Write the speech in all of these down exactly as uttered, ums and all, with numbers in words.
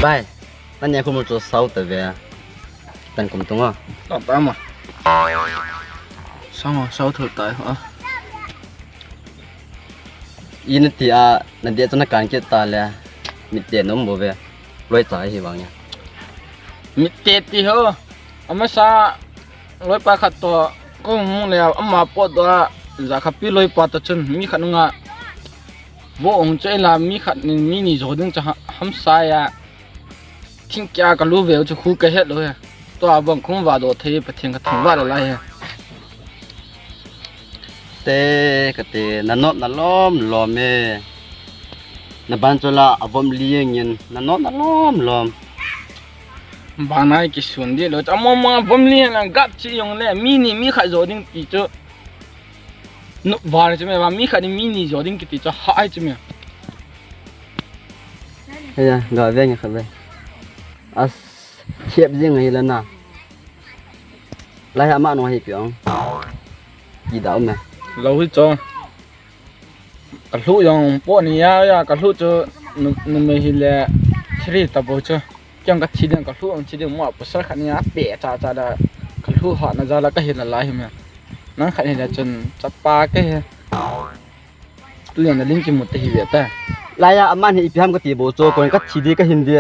Bai, nani khu mu chu sao ta ve. Tan kum tunga. Ta ta ma. Sao sao thol tai ha. Ina ti a, na dia chu na kan kit ta le. Mit te nom bo ve. Loi ta hi vang ya. Mit te ti ho. Amasa loipa khat to ko mu le ama po do a, Jakhapi loipa to chun mi khat nga. Vo ong che la mi khat ni mi ni jo ding cha ha-, ham sa ya. Thing kia ka lu ve chu khu ka het lo he. To a bang khum va do thei Pathen ka thang va la lai he. Te ka te na nop na lom lom e. Na ban chu la a vom li ngin na nop na lom lom. Ba nai ki sun di lo cha mo mo vom li na gap chi yong le mi ni mi khat jo ding ti chu. No var chu me ba mi khat ni mi ni jo ding ki ti chu ha ai chu me. He ya ga ve nge kha ve. As thiep jing hi la na. Lai ha ma no hi piong. Ki dau me. Lo hi cho. Ka hlu jong po ni ya ya ka hlu chu nu, numei hi le thri ta bo chu. Kyang ka thi ding ka hlu ang thi ding mo pasal khat ni a pe cha cha da ka hlu ha na ja la ka hi la lai hi me. Nang khat hi le chun chapa ke he. Tu jong na ling ki mu te hi ve ta. Lai ya aman hi ipi ham ka ti bo chu ko ka thi di ka hin di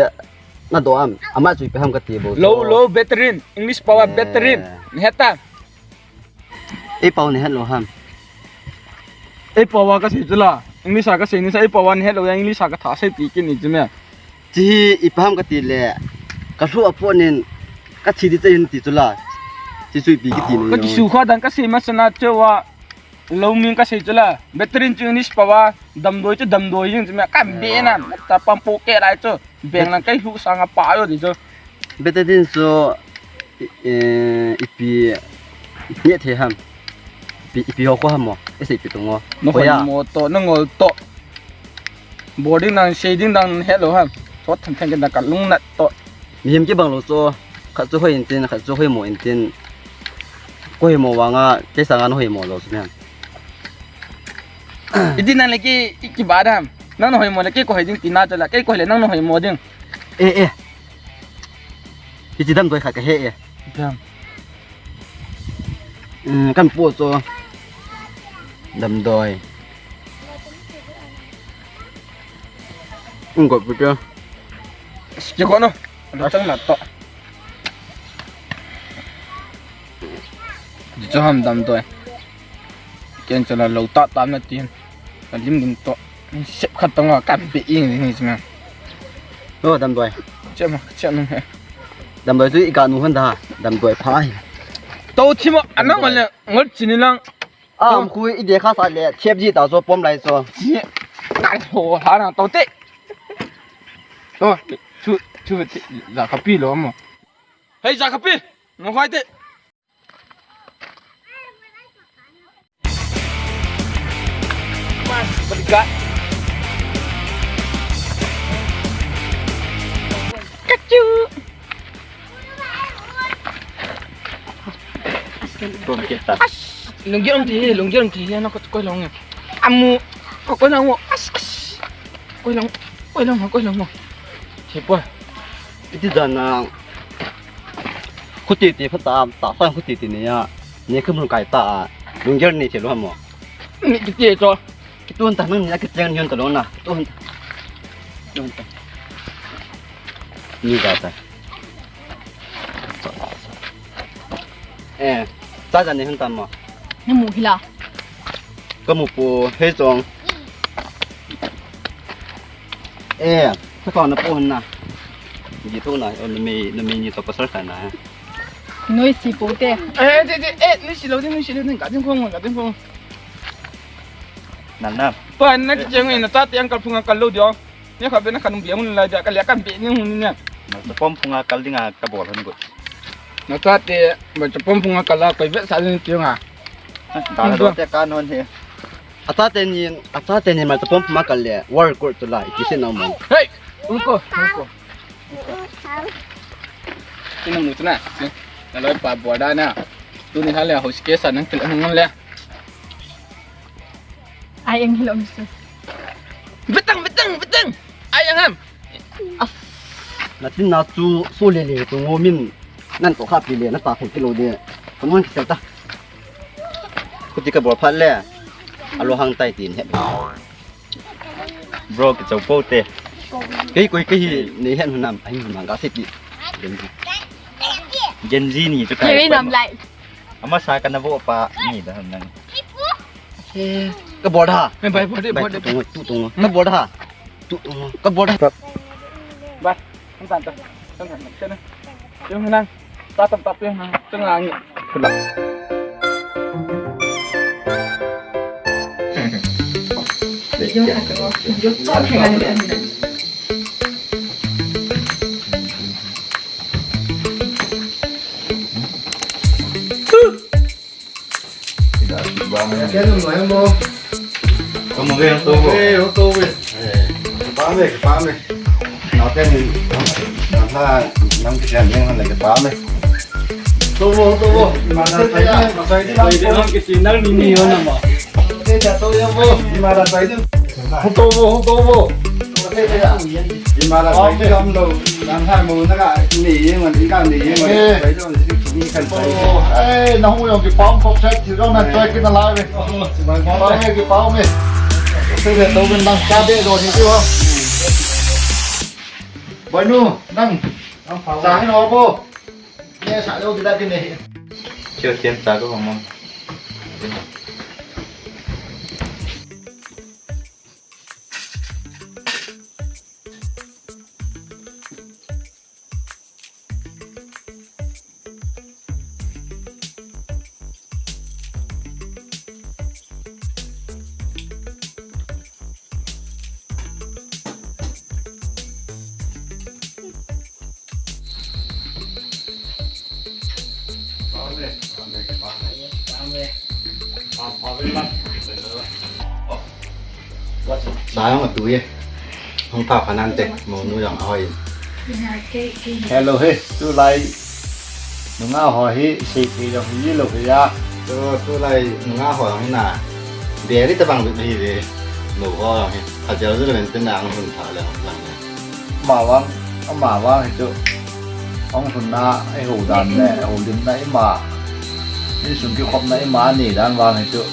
na do am. Ama chu ipi ham ka ti bo chu. Lo lo veteran English power veteran. Ni heta. Ei pau ni het lo ham. Ei pau a ka sei chu la. English a ka sei ni sa ei pau a ni het lo ya English a ka tha sei pi ki ni chu me. Chi hi ipi ham ka ti le. Ka hlu a po nin ka thi di te hin ti chu la. Chi chu ipi ki ti ni. Ka ki su kha dan ka sei ma sana che wa. Lo min ka sei chu la. Veteran chu English pau a damdoi chu damdoi jing chu me ka be na. Ta pam po ke lai chu. Beng lang kai hlu sang a pa yo di chu. Bete din chu, eh, ipi, ipi the ham. Ipi, ipi ho ko ham mo. Ese ipi tungo. No hoi mo to, no ngol to. Boarding nang shading nang hello ham. Chot thang thang na ka lung nat to. Mihem ki bang lo chu. Khat chu hoi intin, khat chu hoi mo intin. Ko hoi mo wanga, ke sanga no hoi mo lo chu ham. Iti nang le ki, ki ba dam. Nang no hoi mo le ke ko hoi ding tina chu la, ke ko hoi le nang no hoi mo ding. Eh, eh. Hichi damdoi khat ka he e. Dam. Um, kan po chu. Damdoi. Ung ko pu chu. Ski ko no. Lo chang na to. Di chu ham damdoi. Ken chu la lo ta ta na tin. Ka lim lim to. Sep khat tong a kan pe ing ni ni sma. Lo damdoi. Che ma, che nung he. Damdoi chu i ka nu han da. Damdoi pha hi. To thi ma, anang ma le, ngol chini lang. A, am khu i de kha sa le, thiep ji ta chu pom lai chu. Ni, ka ho ha na to te. To, chu, chu te, Jakhapi lo mo. Hei, Jakhapi, mo hoi te. Mas, balikat. Kachu. Tum kita. As, lunggi ang tihi, lunggi ang tihi, ano ko koi long. Amu, ko koi long, as, as. Koi long, koi long, koi long. Siapa? Iti jana. Khuti ti pha ta, ta sa khuti ti ni ya. Ni khum kai ta a. Lunggel ni ti lo mo. Ni ti ti to. Kitun ta nang ni a kiteng ni ta lo na. Kitun ta. Kitun ta. Ni ga ta. Eh, cha cha ni hun ta mo. Ni mu hila. Ka mu pu hei chong. Eh, ka ko na pu na. Ji thu na, o na mi, na mi ni to pasal ka na. Noi si pu te. Eh, je, je, eh, noi si lo, noi si lo, ka ding khong, ka ding khong. Nan na. Pa na ji jeng na ta te ang kal phung kal lo dio. Ni kha be na khan bia mun lai bia ka le kan be ni hun ni. Na ta pom phung kal ding a ka bol han go. Na ta te, ba ta pom phung kal la ko be sa ni ti nga. Da do te ka non he. Ata te ni, ata te ni ma chapom ma kal le, war court tu la, iti se na mo. Hey! Uko, uko. Ina mu tu na. Na loi pa bo da na. Tu ni ha le, ho ske sa nang kle hang le. Ai eng hilo misu. Betang, betang, betang. Ai ang ham. As. Natin na chu so le le chu ngo min nan to kha pi le na ta thei kilo de. Kon hon kisel ta. Kuti ka bol phat le. Alo hang tai tin he. Bro, kichau po te. Kei koi kei hi nei hen nam, ai nam ga se ti. Gen Z ni chu kai. Kei nam lai. Ama sa ka na vo pa ni da nam. Ka bol da. Bai, bai, bai, bai, bai. Tu tung, tu tung. Ka bol da. Tu tung. Ka bol da. Bai. Ang tan ta. Ang tan ta. Yung nang. Tatam tap yung nang. Tung ang. Kula. Kamu ke yang tu. Eh, yang tu. Eh, paham eh, paham eh. Nanti ni, nanti, nanti kita ni yang lagi paham eh. Tu, tu. Masa saya, masa ini. Kita ni ni yo nama. Saya jatuh yang tu. Masa saya tu. Hung to vo, hung to vo. Ima la pai dam lo, nang hai mo na ka ni yeng wan, i ka ni yeng wan, pai lo ni kan pai. Eh, na hu yong ki pau kok set, ki yong na choi ki na lai ve. Pau me, ki pau me. Se ve to ven dang cha be do ni ki wa. Bai nu, dang. Cha ni lo bo. Ye sa lo ki da ki ni. Chiu tien cha ko mo. Sa jong atu e. Hung pha pha nante, monu jong ahoi. Hello he, tulai. Nunga ho hi, sei thei jong hi lou hi a. Tu, tulai nunga ho jong hi na. Deri tabang bit hi ve. Nu ho jong hi. Pha jel jel len tin na ang hun pha le hung lang le. Ama vang, ama vang hi chu. Hung lhunna, eiho dan le, eiho limna ima. Insung kikhopna ima nei dan vang hi chu.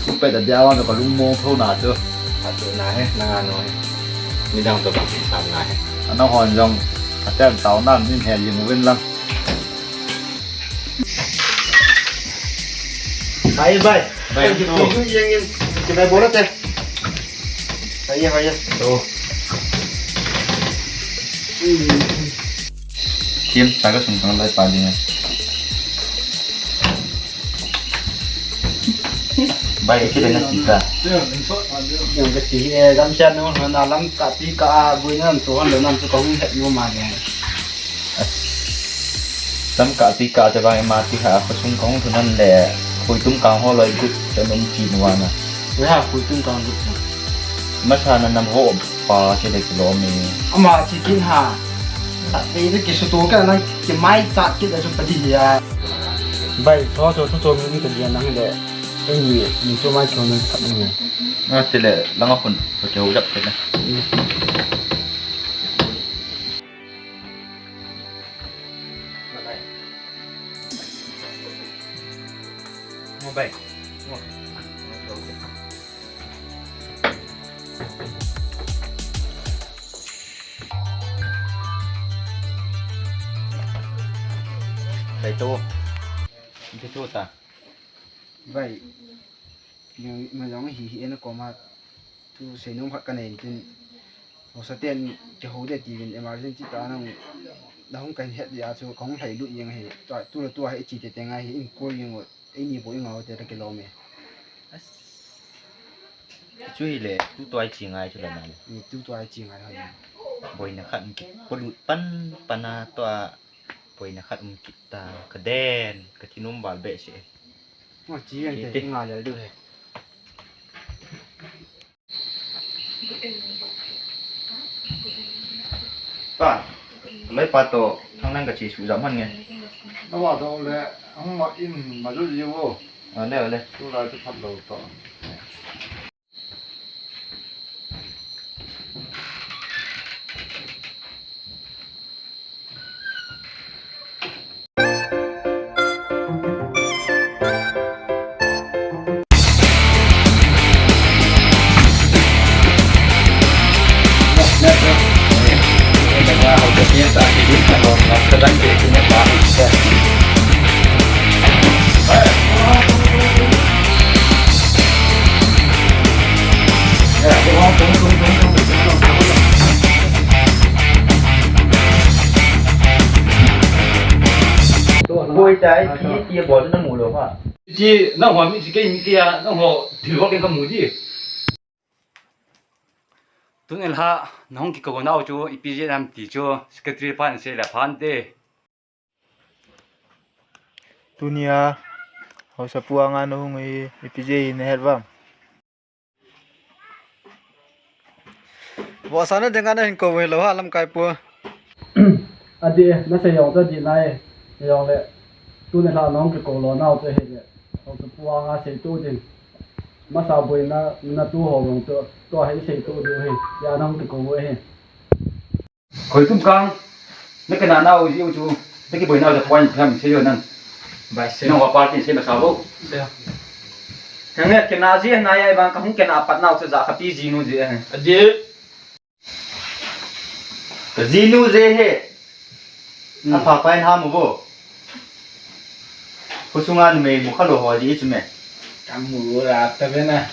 Ku pet a dia vang chu ka lungmong tho na chu. Atu na he, nanga nu he. Midang toh bang kisam na he. Ana hon jong, aten tao nan min he jing uvin lang. Bye, bye. Bye, bye. Bye, bye. Bye, bye. Haya, haya. To. Kim, saga sung tang lai pa ding. Bai, kile na kita. Yang kati, eh, gamsian nu, na lam kati ka, bui nam tu, han lo nam tu, kong het nu ma ne. Lam kati ka, te bang ma ti ha, ko sung kong tu nan le, khui tum kang ho loi gut, te nom ti nu wa na. Ui ha, khui tum kang gut na. Masa na nam ho, pa, kile kilo mi. Ama ti kin ha. Tate ni kisu to ka nang kimai chat kit a chu padi hi a. Bai, tho, tho, tho, tho, min ka dia nang le. Ei ni, ni chu mai tho nang khat nang le. Na te le, langa hun, ka ke ho jap te le. Mo bai. Mo. Bai to. Bai to ta. Bai. Ni ma jong hi hi en ko ma tu sei nom khat ka nei tin. Ho sa ten ke ho de ti vin emergency ta nang da hung kan het ya chu ka hung lhai lut jeng hi. Tu, tu, tu hi chi te te ngai hi in ko jeng. Ei ni boi ngau te ta ke lo me. Chu hi le, tu tua i chi ngai chu le na le. Ni tu tua i chi ngai ha. Boina khat ki, ko lut pan, pan a tua boina khat um kit ta, ka den, ka thinum bal be se. Ngo chi yang te, nga le du he. Pa, loi pa to, thang nang ka chi su jam han nge. Na wa to le, hung ma in ma ju ji wo. A le, a le. Tu lai tu phat lo to. Boi tai, ki ti bol na mu lou ha. Ti, nangho mi si kei mi tia, nangho thil bol kei ka mu di. Tun in la, nahung kikou nau chu, ipi jeh ham ti chu, secretary pan sei le phan te. Tunia, haosapu anga nahung hi, ipi jeh hi nahet uvem? Vohsa na dinga nahin kou hilou ha, lamkai pu. Adih, nasei jong chu adih nai, hijongle, tuni lha nahung kikou lou nau chu ahile, haosapu anga seito ding. Masa boina, natu ho jong chu, tua hi seito diu ahi, tia nahung kikou u ahi. Khoitumkang, na kinah nau jiu chu, na kiboi nau chu point tham sei jo nang. Bai sei. Nangho party sei masa vo. Sei. Henge, kinah ji nai a vang kahung kinah pat nau chu Jakhapi jinu ji ahi. Adih. Ka jinu ji ahi. Hmm. Apha pai na mu vo. Khosunga numei mu khalou ho ji chu me. Kamu ra ta ve na.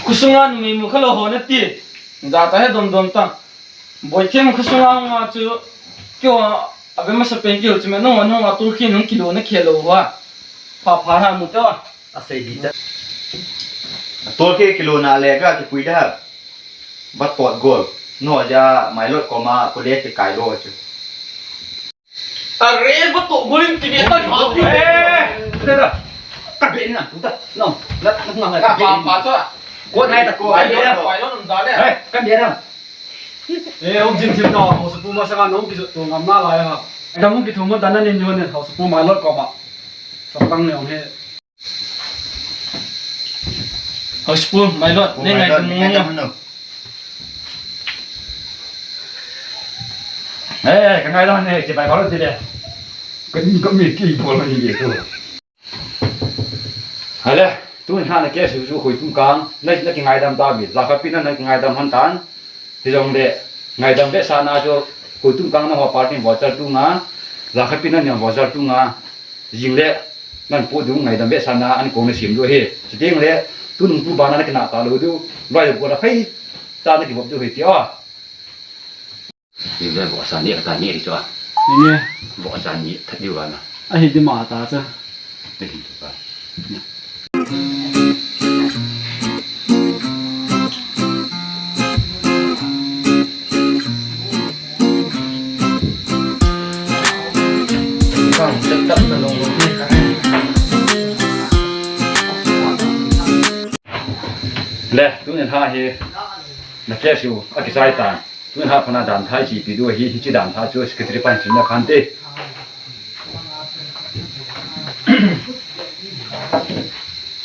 Khosunga numei mu khalou ho nati. Jata he domdom ta. Boithem khosunga nga chu. Keiho ave masapen keiho chu me nangho nangho tolkhe nung kilo na khelou ho. Pha pha ha mu ta. Asei di cha. Tolkhe kilo na le ka kipui da. Vatot gol. No ja Mailot koma college kikai lou chu. Are, vatot gol in kibeh ta ha. Eh, da da. Ka be na tu ta. No. Na na na. Ka pa pa cha. Ko nai ta ko. Ka be na. Pai lo nung da le. Eh, ka be na. Eh, um jin jin ta, haosapu masanga nahung kithum ngam nalai ha. Ka hung kithum mo ta na nin jo ne, haosapu Mailot koma. Chapang ne ong he. Haosapu, Mailot, pu, ne ngai Mailot, tu ne ngai mu. Tu nu. Eh, ka ngai dam ne, chibai bol ti le. Ka ni ka mi ki bol ni le tu. Hale, tun ha na ke su su khoitumkang, na, na kingaidam ta bi, Jakhapi na, na kingaidam han tan. Hijongle, ngaidam vetsahna chu, khoitumkang nangho party voucher tu nga, Jakhapi na nang voucher tu nga, jingle, nang pu du ngaidam vetsahna, an kong na sim du hi. Chuting le, tunung tu bana na kinah ta lou du, vai ko la phai, ta na kivop du hi ti a. Jingle voucher ni ka ta ni ri chu a. Ni. Voucher ni that diu va na. Ahi di ma ta chu. Ahi di va. Le, tunin ha hi, na ke su, a kisai tan. Tun ha phana dan tha ichepi diu ahi, hiche dan tha chu secretary pan simna khan te.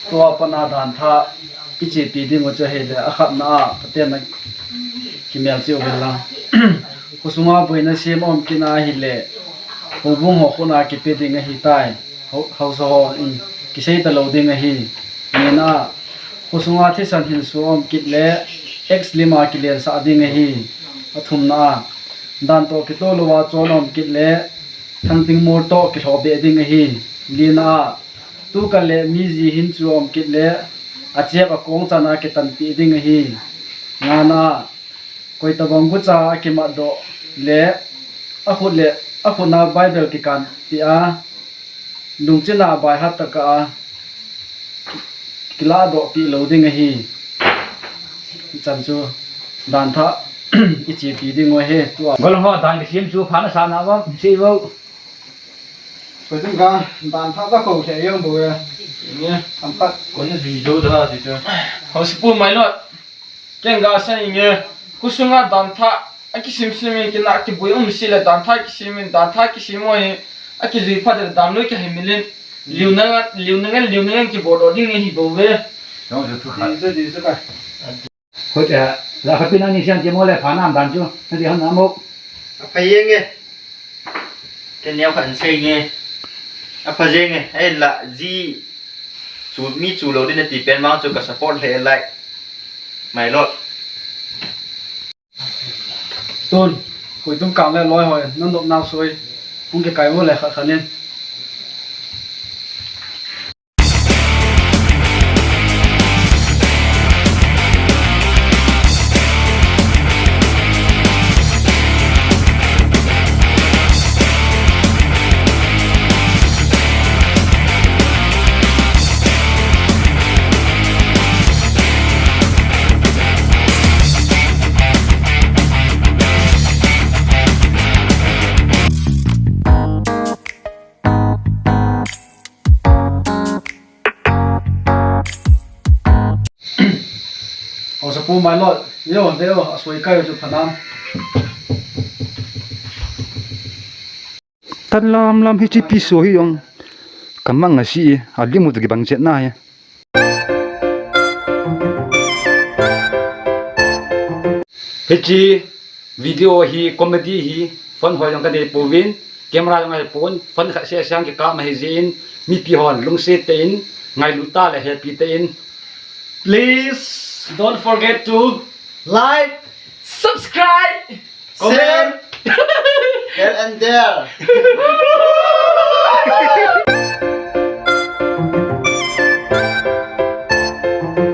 Tua phana dan tha ichepi ding u chu ahile, akhatna a, Pathen na kimelchih uvin lang. Khosunga boina sem aum kit na ahile, houbung ho khut a kipe ding ahitai. Hau-, haosa hon kisei talou ding ahi. Nina, khosunga thisan hinso aum kit le, X lim a kilensah ding ahi. Athumna, dan toh kitoh louva chon aum kit le, thangting mol toh kilhoh beh ding ahi. Lina, tukal le mi ji hin chu aum kit le, achep akong chan a kitanpeh ding ahi. Ngana, koi tabang gucha akimat doh le, akhut le, akhut na Bible kikan peh a, lungchin a baihat tah a kilah doh peh lou ding ahi. Chan chu dan tha ichepi ding u ahi tua. Gol ho dan kisem chu pha na sa na va sei vo. Khoitumkang dan tha ta ko khe yong bo e. Nge. Am khat. Ko na ji jo da ji chu. Haosapu Mailot. Kei ga sa inge, khosunga dan tha, akisim sim in kina kiboi um sile dan tha kisim in, dan tha kisim u hi, akijui phat le dan loi kahi mil in, liu na nga, liu na nga, liu na nga kibol doh ding ahi bou ve. Jong ju thu khat. Di su, di su ka. Hoi te, la khat pin ani sian ti mo le pha nam dan chu, na ti han na mo. Apha yeng e. Ken neo khan sei nge. Apha jeng e. Ei la ji chu mi chu lou ding nati pen vang chu ka support hle lai. Mailot. Tun, koi tum kang le loi hoi, nan dop nau soi. Hung ke kai vo le khat khat nin. Haosapu Mailoi, yo, ve o, asoi kai chu phanam. Tan lam lam hi chi pi so hi jong. Kamang a si, a limu tu kibang chet na hi. Hichi video hi comedy hi, phone hoi jong kanei pouvin, camera jong kanei pouvin, phone khat se sang kikap ma hi jin, mipi hon lungset tah in ngailu ta le happy tah in. Please don't forget to like, subscribe, comment, share, here and there.